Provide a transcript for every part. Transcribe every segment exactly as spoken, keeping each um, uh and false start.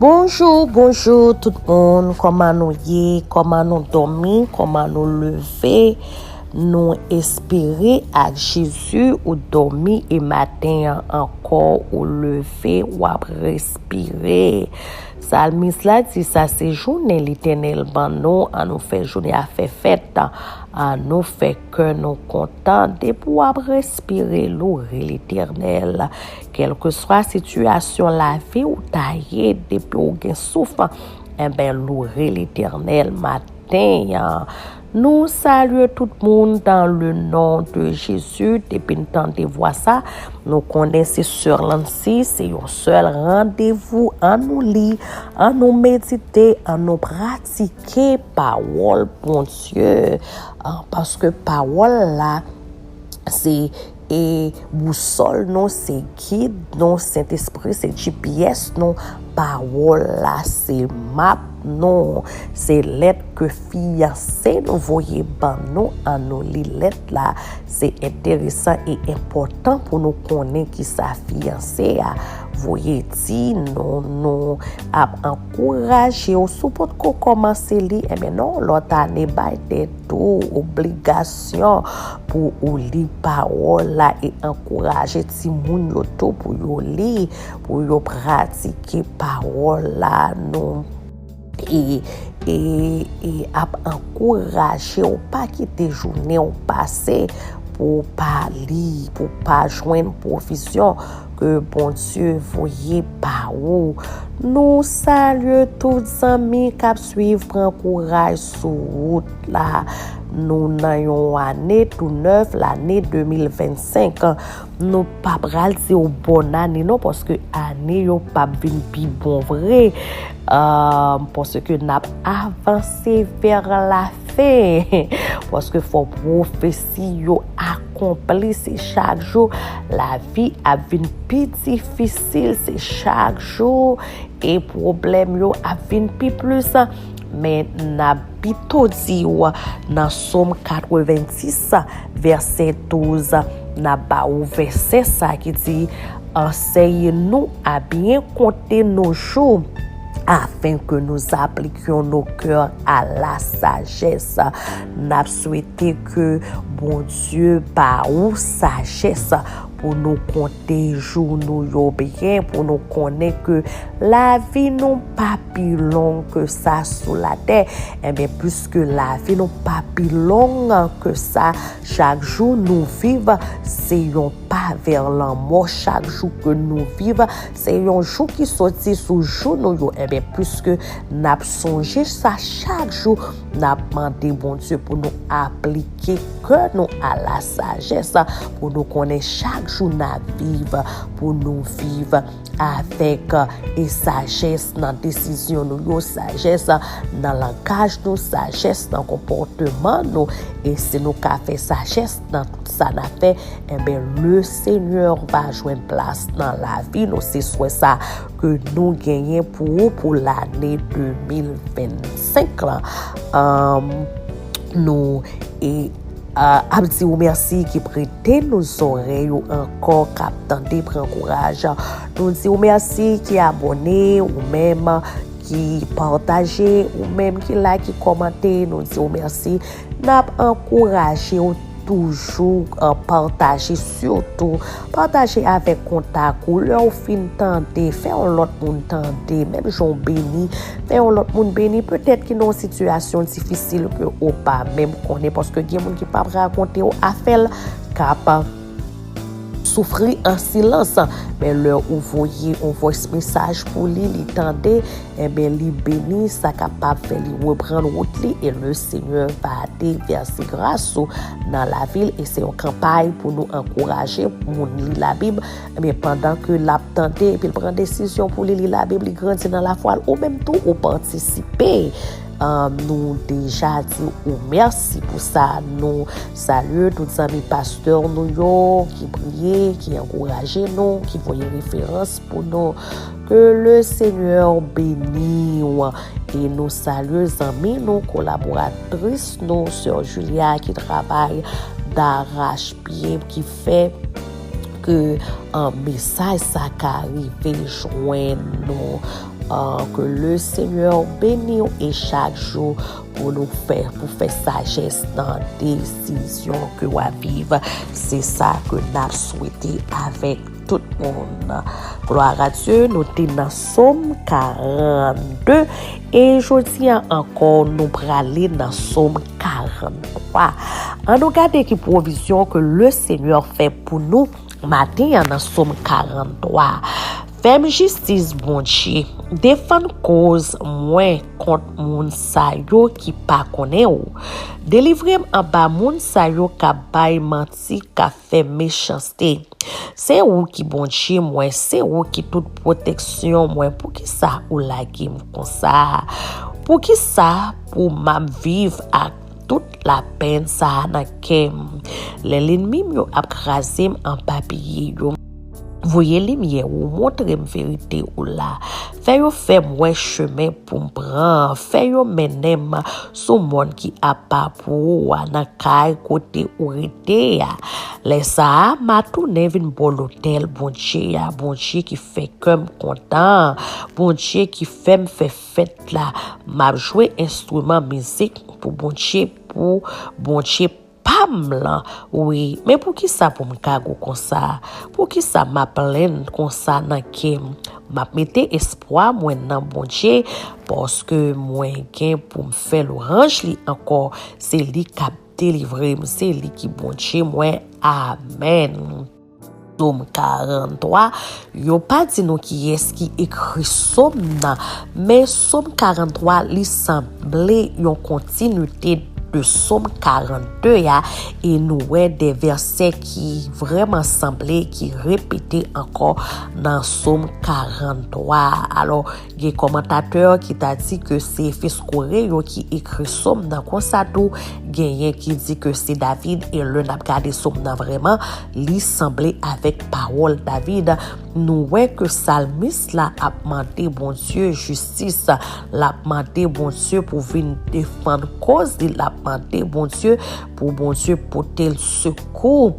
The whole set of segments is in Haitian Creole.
Bonjou, bonjou tout moun. Kòman nou ye? Kòman nou dòmi? Kòman nou leve? Nou espere ak Jezi ou dòmi e maten an ankò ou leve, w ap respire. Salmis la di sa se jounen Letènèl ban nou, ann nou fè jounen a fè fèt, ann nou fè kè nou kontan. Depi w ap respire, loure Letènèl. Kèlkeswa sitiyasyon lavi w ta ye, depi w gen souf, enben, loure Letènèl maten an. Nou salye tout moun dans le nom de Jésus. Depi n tande vwa sa, nou konnen se sè Lancy, se yon sèl randevou. Ann nou li, ann nou medite, ann nou pratike pawòl Bondye. Ah, paske pawòl la, se e bousòl nou, se gid nou, Sentespri se G P S nou, pawòl la se map nou, se lèt ke fiyanse nou voye ban nou, ann nou li lèt la. Se enteresan e enpòtan pou nou konnen kisa fiyanse a voye di nou. Nou ap ankouraje w, si w potko kòmanse li, enben, nan yon lòt ane, bay tèt ou obligasyon pou ou li pawòl la e ankouraje timoun yo tou pou yo li, pou yo pratike pawòl la. Nou e, e, e ap ankouraje w, pa kite jounen w pase pou w pa li, pou w pa jwenn pwovizyon ke Bondye voye ba ou. Nou salye tout zanmi k ap swiv Pran Kouraj sou wout la. Nou nan yon ane tou nèf, lane de mil vennsenk. Nou pa pral di w bòn ane non, paske ane yo p ap vin pi bon vre. Ah, paske n ap avanse vè lafen. Paske fò pwofesi yo akonpli, se chak jou lavi ap vin pi difisil, se chak jou e pwoblèm yo ap vin pi plis. Men n ap pito di w nan Sòm katrevenndis, vèsè douz, n ap ba ou vèsè sa ki di, Enseigne-nous à bien compter nos jours, afin que nous appliquions nos cœurs à la sagesse. N ap swete ke Bondye ba ou sajès pou nou konte jou nou yo byen, pou nou konnen ke lavi nou pa pi long ke sa sou latè. Enben, piske lavi nou pa pi long ke sa, chak jou nou viv, se yon pa vè lanmò. Chak jou ke nou viv, se yon jou ki soti sou jou nou yo. Enben, piske n ap sonje sa chak jou, n ap mande Bondye pou nou aplike kè nou a la sajès, pou nou konnen chak jou n ap viv, pou nou viv avèk, e, sajès nan desizyon nou yo, sajès nan langaj nou, sajès nan konpòteman nou. E si nou ka fè sajès nan tout sa n ap fè, enben, le Senyè va jwenn plas nan lavi nou. Se swè sa ke nou genyen pou ou pou lane de mil vennsenk la. Anm, nou, e, a, ap di ou mèsi ki prete nou zòrèy ou ankò, k ap tande Pran Kouraj. Nou di ou mèsi ki abòne, ou menm ki pataje, ou menm ki like, ki kòmante. Nou di ou mèsi. N ap ankouraje w toujou, e, pataje, sitou pataje avèk kontak ou. Lè w fin tande, fè yon lòt moun tande, menm jan w beni, fè yon lòt moun beni. Petèt ki nan yon sitiyasyon difisil ke ou pa menm konnen, paske gen moun ki p ap rakonte w afè l, k ap soufri an silans. Men lè ou voye yon voice message pou li, li tande, enben, li beni, sa kapab fè li reprann wout li, e le Senyè va devèse gras ou nan lavi l, e se yon kanpay pou nou ankouraje moun li Labib, enben, pandan ke l ap tande, epi l pran desizyon pou li li Labib, li grandi nan lafwa l, ou menm tou, ou patisipe. Ah, nou deja di ou mèsi pou sa. Nou salye tout zanmi pastè nou yo ki priye, ki ankouraje nou, ki voye referans pou nou. Ke le Senyè beni w. E nou salye zanmi nou, kolaboratris nou, sè Julia, ki travay darachpye, ki fè ke, ah, mesaj sa ka rive jwenn nou. Ah, ke le Senyè beni w e chak jou pou nou fè, pou fè sajès nan desizyon ke w ap viv. Se sa ke n ap swete avèk tout moun. Gloire à Dieu, nou te nan Sòm karannde e jodi a ankò nou prale nan Sòm karanntwa. Ann nou gade ki pwovizyon ke le Senyè fè pou nou maten an nan Sòm karanntwa. Fè m jistis, Bondye, defann koz mwen kont moun sa yo ki pa konnen w. Delivre m anba moun sa yo k ap bay manti, k ap fè mechanste. Se ou ki Bondye mwen, se ou ki tout pwoteksyon mwen. Poukisa ou lage m konsa? Poukisa pou m ap viv ak tout lapenn sa a nan kè m? Lè lènmi m yo ap kraze m anba pye yo, voye limyè ou, montre m verite ou la. Fè yo fè m wè chemen pou m pran. Fè yo mennen m sou mòn ki apa pou ou a, nan kay kote ou rete a. Lè sa a, m a tounen vin bò lotèl Bondye a, Bondye ki fè kè m kontan, Bondye ki fè m fè fèt la. M ap jwe enstriman mizik pou Bondye, pou Bondye pa m lan. Wi, men poukisa pou m kagou konsa? Poukisa m ap plenn konsa nan kè m? M ap mete espwa mwen nan Bondye, paske mwen gen pou m fè lwanj li ankò. Se li k ap delivre m, se li ki Bondye mwen. Amèn. Sòm karanntwa, yo pa di nou kiyès ki ekri sòm nan, men Sòm karanntwa, li sanble yon kontinite de Sòm karannde a, e nou wè de vèsè ki vrèman sanble, ki repete ankò nan Sòm karanntwa. Alò, gen kòmantatè ki ta di ke se Efeskore yo ki ekri sòm nan konsa tou, genyen ki di ke se David, e lè n ap gade sòm nan vrèman, li sanble avèk pawòl David. Nou wè ke salmis la ap mande Bondye jistis, l ap mande Bondye pou vin defann kòz li, l ap mande Bondye pou Bondye pote l sekou.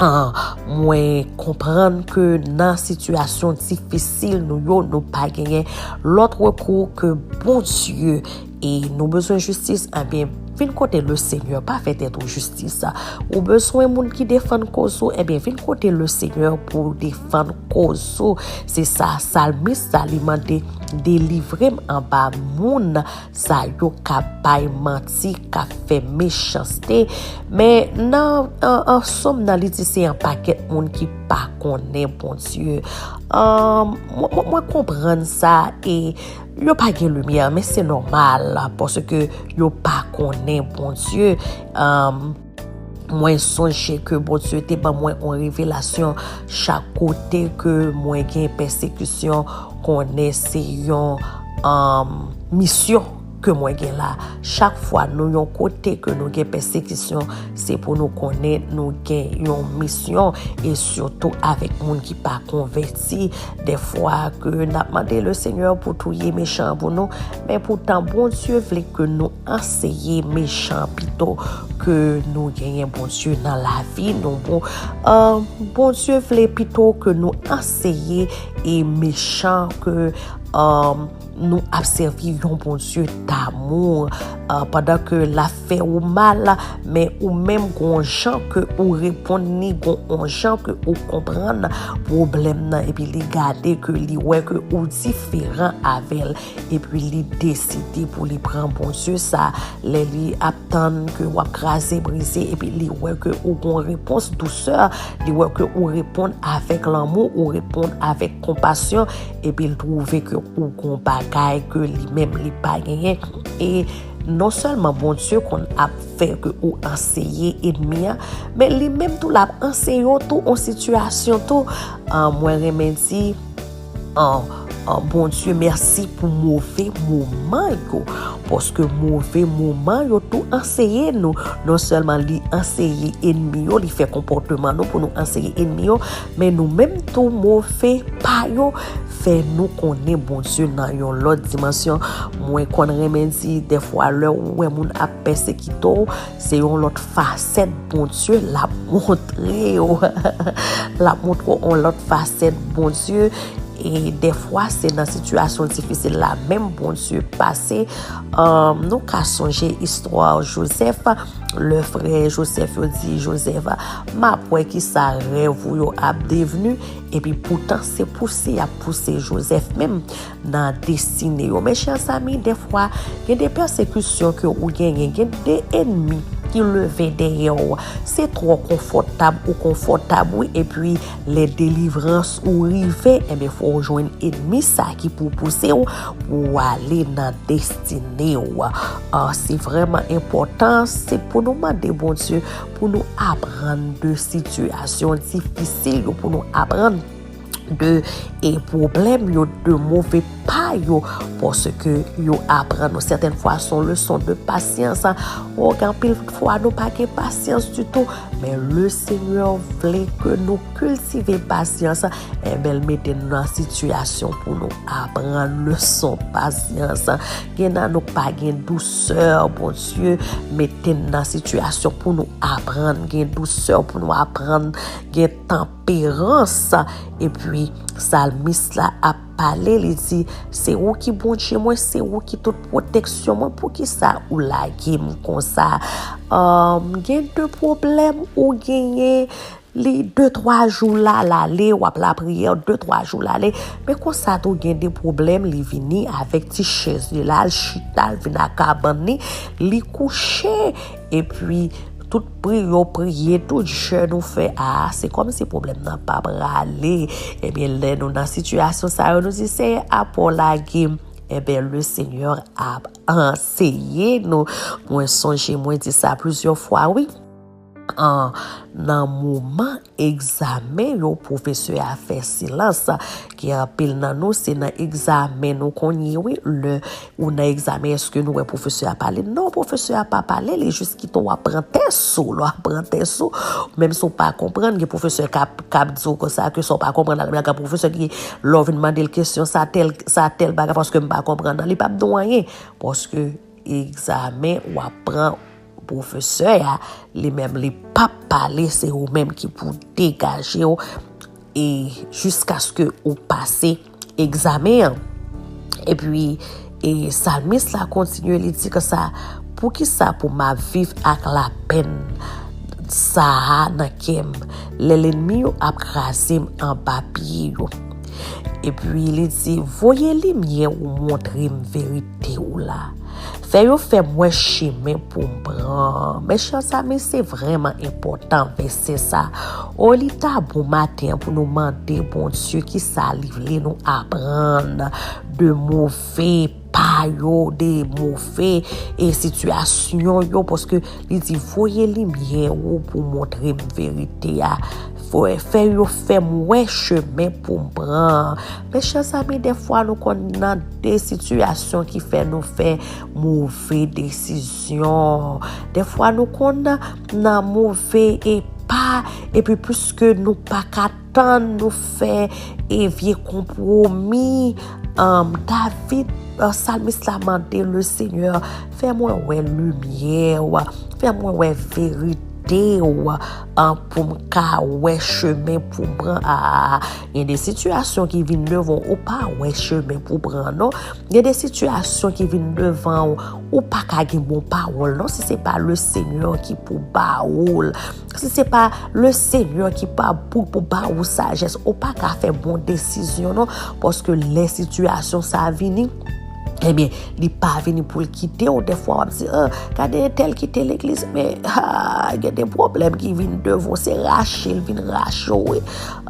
Ah, mwen konprann ke nan sitiyasyon difisil nou yo, nou pa genyen lòt rekou ke Bondye. E nou bezwen jistis, ebyen, vin kote le Senyè, pa fè tèt ou jistis. Ou bezwen moun ki defann kòz ou, ebyen, vin kote le Senyè pou defann kòz ou. Se sa, salmis sa, li mande, delivre m anba moun sa yo k ap bay manti, k ap fè mechanste. Men nan, an, an sòm nan, li di se yon pakèt moun ki pa konnen Bondye. An, mwen, mwen, mwen konprann sa, e yo pa gen limyè, men se nòmal, paske yo pa konnen Bondye. An, mwen sonje ke Bondye te ban mwen yon revelasyon, chak kote ke mwen gen pèsekisyon, konnen se yon, um, misyon ke mwen gen la. Chak fwa nou yon kote ke nou gen pèsekisyon, se pou nou konnen nou gen yon misyon, e sitou avèk moun ki pa konvèti. Dèfwa ke n ap mande le Senyè pou touye mechan pou nou, men poutan Bondye vle ke nou anseye mechan pito ke nou genyen Bondye nan lavi nou. Bon, euh, Bondye vle pito ke nou anseye e mechan ke, euh, nou ap sèvi yon Bondye damou, euh, pandan ke l ap fè ou mal, men ou menm gon jan ke ou reponn li, gon on jan ke ou konprann pwoblèm nan, epi li gade ke li wè ke ou diferan avè l, epi li deside pou li pran Bondye sa, lè li ap tann ke w ap kraze brize, epi li wè ke ou gon repons dousè, li wè ke ou reponn avèk lanmou, ou reponn avèk konpasyon, epi l twouve ke ou gon bagay ke li menm li pa genyen. E non sèlman Bondye konn ap fè ke ou anseye ènmi an, men li menm tou l ap anseye w tou on sitiyasyon tou. Ah, mwen renmen di, ah, ah, Bondye mèsi pou move moman yo, paske move moman yo tou anseye nou. Non sèlman li anseye ènmi yo, li fè konpòteman nou pou nou anseye ènmi yo, men nou menm tou move pa yo fè nou konnen Bondye nan yon lòt dimansyon. Mwen konn renmen di, dèfwa, lè w wè moun ap pèsekite w, se yon lòt fasèt Bondye l ap montre w. L ap montre w yon lòt fasèt Bondye. E dèfwa, se nan sitiyasyon difisil la menm Bondye pase. Ahn, nou ka sonje istwa Jozèf, lè frè Jozèf yo di Jozèf, "M ap wè ki sa rèv ou yo ap devni," epi poutan se pouse y ap pouse Jozèf menm nan destine yo. Men chè zanmi, dèfwa, gen de pèsekisyon ke ou genyen, gen de ènmi ki leve dèyè w. Se twò konfòtab ou konfòtab, wi, epi lè delivrans ou rive, enben, fò w jwenn ènmi sa ki pou pouse w pou w ale nan destine w. Ah, se vrèman enpòtan, se pou nou mande Bondye pou nou aprann de sitiyasyon difisil yo, pou nou aprann de, e, pwoblèm yo, de move pa yo, paske yo aprann nou. Sètèn fwa, se yon leson de pasyans. O, gen anpil fwa, nou pa gen pasyans ditou, men le Senyè vle ke nou kiltive pasyans. Enben, l mete n nan sitiyasyon pou nou aprann leson pasyans. Gen nan nou k pa gen dousè, Bondye mete n nan sitiyasyon pou nou aprann gen dousè, pou nou aprann gen tanperans. Epi, salmis la ap pale, li di, "Se ou ki Bondye mwen, se ou ki tout pwoteksyon mwen, poukisa ou lage m konsa?" Ahn, gen de pwoblèm ou genyen, li de twa jou la, l ale, w ap lapriyè, de twa jou l ale. Men konsa tou gen de pwoblèm, li vini avèk ti chèz li la, l chita, l vin ak kabann li, li kouche, epi tout priye w priye, tout jèn ou fè, a, se kòmsi pwoblèm nan pa prale. Ebyen, lè nou nan sitiyasyon sa yo, nou di, "Senyè, apa w lage m?" Enben, le Senyè ap anseye nou. Mwen sonje, mwen di sa plizyè fwa, wi. An, nan moman egzamen yo, pwofesè a fè silans. Gen anpil nan nou, se nan egzamen nou konn ye, wi. Lè ou nan egzamen, èske nou wè pwofesè a pale? Non, pwofesè a pa pale, li jis kite w ap pran tès ou. Lè w ap pran tès ou, menm si w pa konprann, gen pwofesè k ap, k ap di w konsa ke sa w pa konprann, al blaga pwofesè ki, lè w vin mande l kesyon, sa tèl, sa tèl bagay, paske m pa konprann nan, li p ap di w anyen. Paske egzamen w ap pran, pwofesè a, li menm, li p ap pale, se ou menm ki pou degaje w, e jiskaske ou pase egzamen an. Epi, e salmis la kontinye, li di konsa, "Poukisa pou m ap viv ak lapenn sa a nan kè m, lè lènmi yo ap kraze m anba pye yo?" Epi, li di, "Voye limyè ou montre m verite ou la. Fè yo fè m wè chemen pou m pran." Men chè zanmi, se vrèman enpòtan vèsè sa. O, li ta bon maten an pou nou mande Bondye kisa li vle nou aprann de move pa yo, de move, e, sitiyasyon yo, paske li di, "Voye limyè ou pou montre m verite a. Fè, fè yo fè m wè chemen pou m pran." Men chè zanmi, dèfwa nou konn nan de sitiyasyon ki fè nou fè move desizyon. Dèfwa nou konn nan move e pa, epi pliske nou pa ka tann, nou fè e vye konpwomi. Anm, David, e, salmis la mande le Senyè, "Fè mwen wè limyè w, fè mwen wè verite w, an, pou m ka wè chemen pou m pran." A, gen de sitiyasyon ki vin devan w, ou pa wè chemen pou pran, non. Gen de sitiyasyon ki vin devan w, ou pa ka gen bon pawòl, non, si se pa le Senyè ki pou ba ou l. Si se pa le Senyè ki pa pou, pou ba ou sajès, ou pa ka fè bon desizyon, non. Paske lè sitiyasyon sa a vini, ebyen, li pa vini pou l kite w. Dèfwa, w ap di, "Ah, gade entèl kite legliz, men, ah, gen de pwoblèm ki vin devan w, se rache l vin rache w, wi."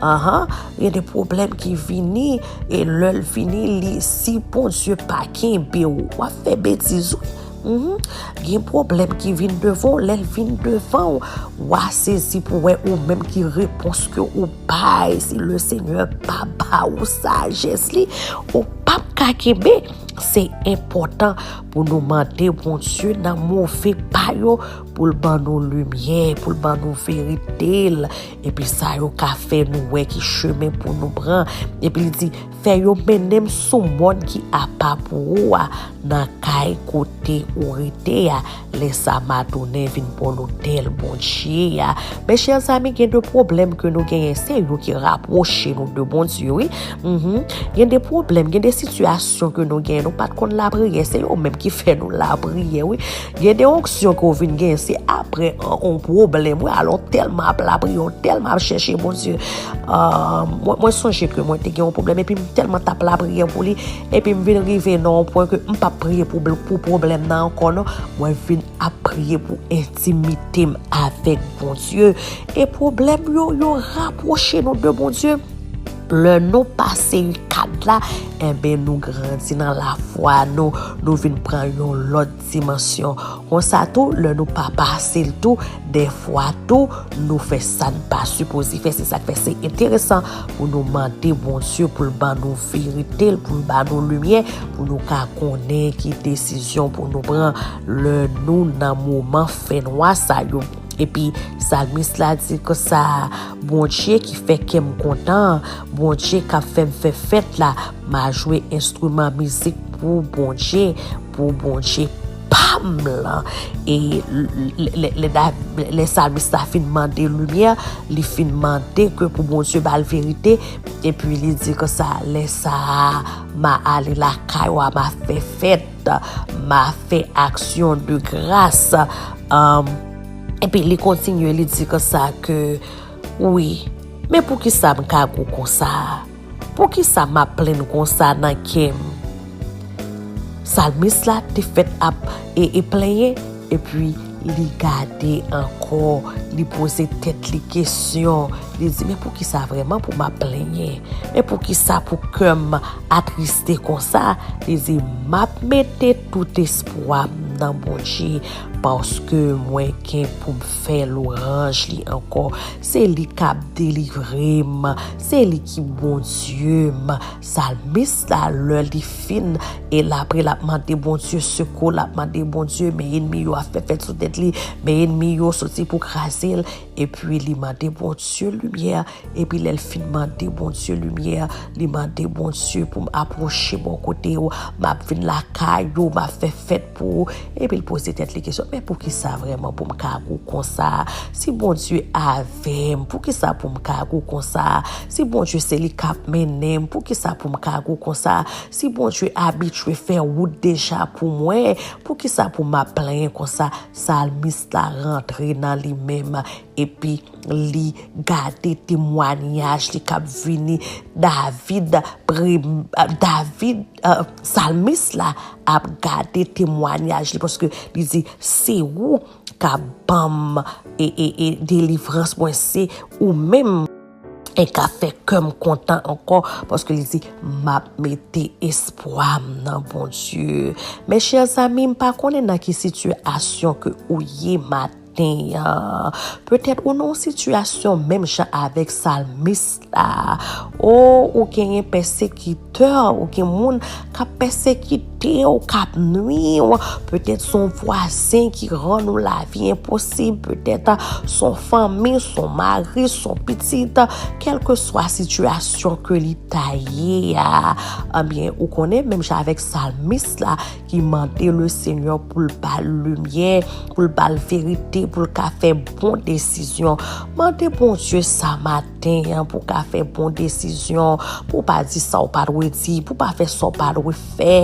Anhan, gen de pwoblèm ki vini, e lè l vini, li, si Bondye pa kenbe w, w ap fè betiz, wi. Mhm. Gen pwoblèm ki vin devan w, lè l vin devan w, w a sezi pou wè ou menm ki repons ke ou bay, si le Senyè pa ba ou sajès li, ou p ap ka kenbe. Se enpòtan pou nou mande Bondye nan move pa yo, pou l ban nou limyè, pou l ban nou verite l. Epi sa yo ka fè nou wè ki chemen pou nou pran. Epi li di, fè yo mennen m sou mòn ki apa pou ou a, nan kay kote ou rete a. Lè sa m a tounen vin ba w lotèl Bondye a. Mes chers amis, gen de pwoblèm ke nou genyen, se yo ki rapwoche nou de Bondye, wi. Mhm. Gen de pwoblèm, gen de sitiyasyon ke nou genyen, nou pa t konn lapriyè, se yo menm ki fè nou lapriyè, wi. Gen de onksyon ke w vin genyen, se apre yon pwoblèm, wi. Alò, w tèlman ap lapriyè, w tèlman ap chèche Bondye. Ah, mwen, mwen sonje ke mwen te gen yon pwoblèm, epi m tèlman t ap lapriyè pou li, epi m vin rive nan yon pwen ke m p ap priye pou, pou pwoblèm nan ankò, non. Mwen vin ap priye pou entimite m avèk Bondye. E pwoblèm yo, yo rapwoche nou de Bondye. Lè nou pase kad la, enben nou grandi nan lafwa nou, nou vin pran yon lòt dimansyon. Konsa tou, lè nou pa pase l tou, dèfwa tou, nou fè sa n pa sipoze fè. Se sa k fè se enteresan pou nou mande Bondye pou l ban nou verite, pou l ban nou limyè, pou nou ka konnen ki desizyon pou nou pran lè nou nan moman fènwa sa yo. Epi, salmis la di konsa, Bondye ki fè kè m kontan, Bondye k ap fè m fè fèt la, m a jwe enstriman mizik pou Bondye, pou Bondye pa m lan. E lè, lè, lè, lè salmis la fin mande limyè, li fin mande ke pou Bondye ba l verite, epi li di konsa, lè sa a, m a ale lakay ou a, m a fè fèt, m a fè aksyon de gras. Epi li kontinye, li di konsa ke, wi, men poukisa m ka gou konsa? Poukisa m ap plenn konsa nan kè m? Salmis la te fèt ap e, e plenyen, epi li gade ankò, li poze tèt li kesyon, li di, men poukisa vrèman pou m ap plenyen? Men poukisa pou kè m atriste konsa? Li di, m ap mete tout espwa m nan Bondye, paske mwen gen pou m fè lwanj li ankò. Se li k ap delivre m, se li ki Bondye m. Salmis la, lè li fin, e l apre l ap mande Bondye sekou, l ap mande Bondye, men ènmi yo ap fè fèt sou tèt li, men ènmi yo soti pou kraze l, epi li mande Bondye limyè, epi lè l fin mande Bondye limyè, li mande Bondye pou m apwoche bò kote w, m ap vin lakay ou, m ap fè fèt pou ou, epi l poze tèt li kesyon, men poukisa vrèman pou m ka gou konsa? Si Bondye avè m, poukisa pou m ka gou konsa? Si Bondye se li k ap mennen m, poukisa pou m ka gou konsa? Si Bondye abitye fè wout deja pou mwen, poukisa pou m ap plenyen konsa? Salmis la rantre nan li menm, epi li gade temwanyaj li k ap vini. David, David, salmis la ap gade temwanyaj li, paske li di, se ou k ap ban m e, e, e delivrans mwen, se ou menm e k ap fè kè m kontan ankò, paske li di, m ap mete espwa m nan Bondye. Mes chers amis, m pa konnen nan ki sitiyasyon ke ou ye maten an. Petèt ou nan yon sitiyasyon menm jan avèk salmis la. O, ou genyen pèsekitè, ou gen moun k ap pèsekite w, k ap nwi w. Petèt se yon vwazen ki rann ou lavi enposib. Petèt se yon fanmi, se yon mari, se yon pitit. Kèlkeswa sitiyasyon ke li ta ye a, ebyen, ou konnen, menm jan avèk salmis la, ki mande Lesenyè pou l ba l limyè, pou l ba l verite, pou l ka fè bon desizyon. Mande Bondye sa maten an pou w ka fè bon desizyon, pou w pa di sa w pa dwe di, pou w pa fè sa w pa dwe fè.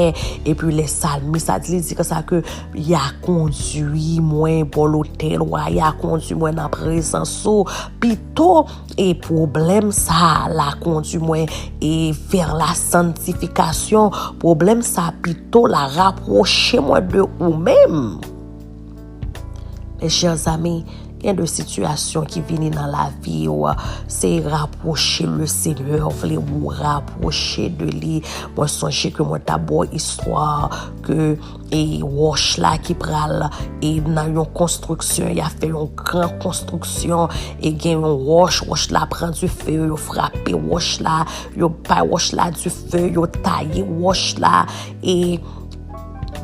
Epi lè salmis la di, li di konsa ke, y a kondui mwen bò lotèl ou a, y a kondui mwen nan prezans ou. Pito e pwoblèm sa a la kondui mwen e vè la santifikasyon. Pwoblèm sa a pito la rapwoche mwen de ou menm. Mes chers amis, Gen de sitiyasyon ki vini nan lavi w, se rapwoche le Senyè, vle ou rapwoche de li. Mwen sonje ke mwen t ap ba w istwa ke e wòch la ki pral e nan yon konstriksyon, y a fè yon gran konstriksyon, e gen yon wòch, wòch la pran dife, yo frape wòch la, yo bay wòch la dife, yo taye wòch la, e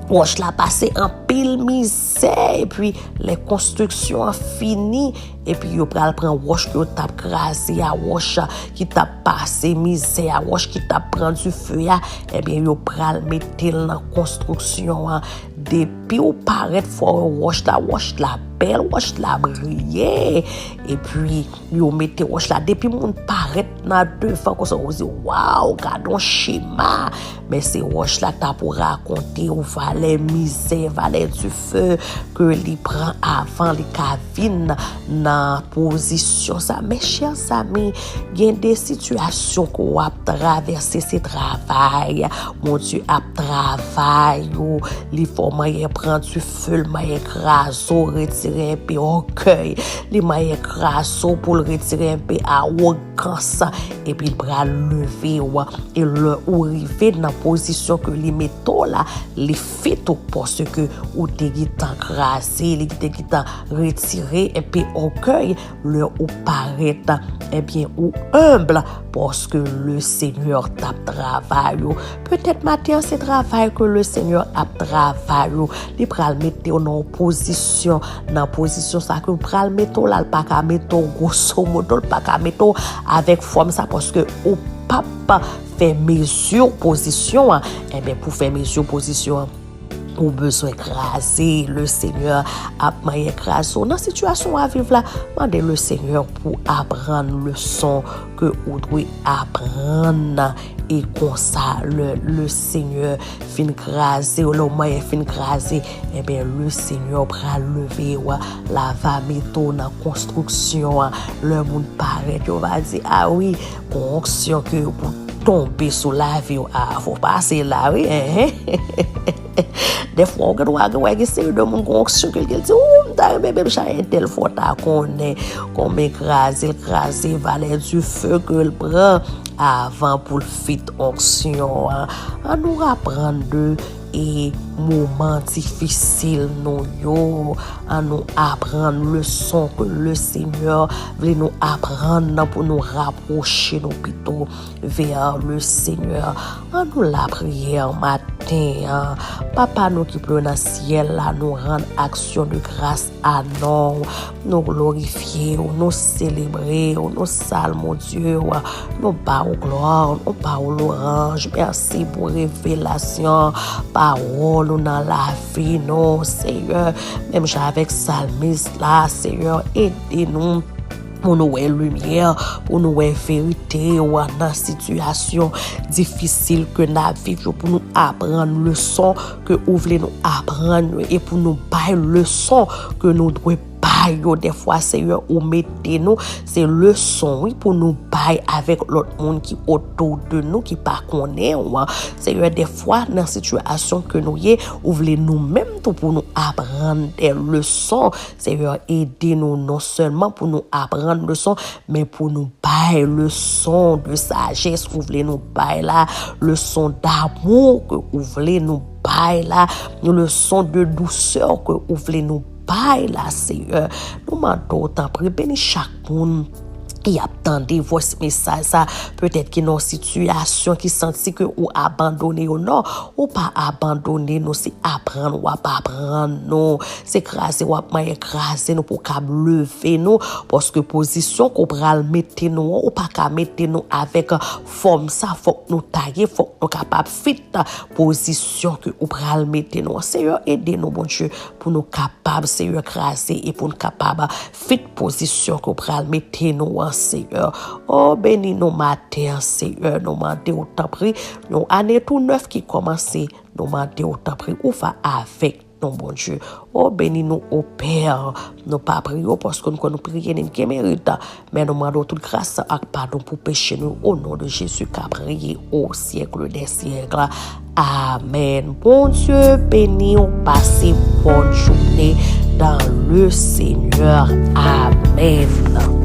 wòch la pase anpil mizè, epi lè konstriksyon an fini, epi yo pral pran wòch ke yo t ap kraze a, wòch ki t ap pase mizè a, wòch ki t ap pran dife a, ebyen, yo pral mete l nan konstriksyon an. Depi w parèt, fò w wè wòch la, wòch la bèl, wòch la briye, epi yo mete wòch la. Depi moun parèt nan devan konsa, ou di, waw, gad yon chema. Men se wòch la k ta pou rakonte w valè mizè, valè dife ke li pran avan li ka vin nan pozisyon sa. Mes chers amis, gen de sitiyasyon ke w ap travèse, se travay. Bondye ap travay ou, li fè w manyen pran dife, l manyen kraze w, retire enpe ògèy, li manyen kraze w pou l retire enpe awogans, epi l pral leve w. E lè ou rive nan pozisyon ke li mete w la, li fit ou, paske ou te gentan kraze, li te gentan retire enpe ògèy. Lè ou parèt, ebyen, ou enb, paske le Senyè t ap travay ou. Petèt maten an, se travay ke le Senyè ap travay ou. Li pral mete w nan yon pozisyon, nan pozisyon sa ke l pral mete w la, l pa ka mete w gwoso modo, l pa ka mete w avèk fòm sa, paske ou p ap fè mezi pozisyon an. Ebyen, pou fè mezi pozisyon an, ou bezwen kraze, le Senyè ap manyen kraze w. Nan sitiyasyon w ap viv la, mande le Senyè pou aprann leson ke ou dwe aprann. E konsa, lè le Senyè fin kraze w, lè w manyen fin kraze, ebyen, le Senyè pral leve w, l a va mete w nan konstriksyon an. Lè moun parèt, yo va di, a wi, gon onksyon ke pou tonbe sou lavi w. A, fò pase la, wi, enhen. Dèfwa, ou gen dwa gen, wè, gen seri de moun, gon onksyon ke l gen, l di, ou, m ta renmen menm jan entèl, fò w ta konnen konbyen kraze l kraze, valè dife ke l pran avan pou l fit onksyon an. Ann nou aprann de e moman difisil nou yo. Ann nou aprann leson ke le Senyè vle nou aprann nan pou nou rapwoche nou pito vers le Seigneur. Ann nou lapriyè maten an. Papa nou ki pi wo nan syèl la, nou rann aksyon de gras a non w. Nou glorifye w, nou selebre w, nou salmodye w, nou ba w glwa, nou ba w lwanj. Mèsi pou revelasyon pawòl ou nan lavi nou, Seyè. Menm jan avèk salmis la, Seyè, ede nou pou nou wè limyè, pou nou wè verite w nan sitiyasyon difisil ke n ap viv yo, pou nou aprann leson ke ou vle nou aprann yo, e pou nou bay leson ke nou dwe bay yo. Dèfwa, Seyè, ou mete nou, se leson, wi, pou nou bay avèk lòt moun ki otou de nou, ki pa konnen w. Seyè, dèfwa, nan sitiyasyon ke nou ye, ou vle nou menm tou pou nou aprann de leson. Seyè, ede nou non sèlman pou nou aprann leson, men pou nou bay leson de sajès ou vle nou bay la, leson damou ke ou vle nou bay la, leson de dousè ke ou vle nou bay la, Seyè. Nou mande w, tanpri, beni chak moun ki ap tande voice mesaj sa, petèt ki nan yon sitiyasyon ki santi ke ou abandone yo. Non, ou pa abandone nou, se aprann w ap aprann nou, se kraze w ap manyen kraze nou pou w kab leve nou, paske pozisyon ke w pral mete nou an, ou pa ka mete nou avèk fòm sa, fòk nou taye, fòk nou kapab fit pozisyon ke ou pral mete nou an. Seyè, ede nou, Bondye, pou nou kapab, Seyè, kraze e pou nou kapab fit pozisyon ke w pral mete nou an, Seyè. O, beni nou maten an, Seyè. Nou mande w, tanpri, yon ane tou nèf ki kòmanse. Nou mande w, tanpri, ou va avèk nou, Bondye. O, beni nou, o Pè. Nou pa priye w paske nou kwè nou priye, ni n gen merit. Men nou mande w tout gras ak padon pou peche nou, o non de Jezi k ap reye o syèk dè syèk. Amèn. Bondye beni w, pase bòn jounen. dans le Seigneur. Amen.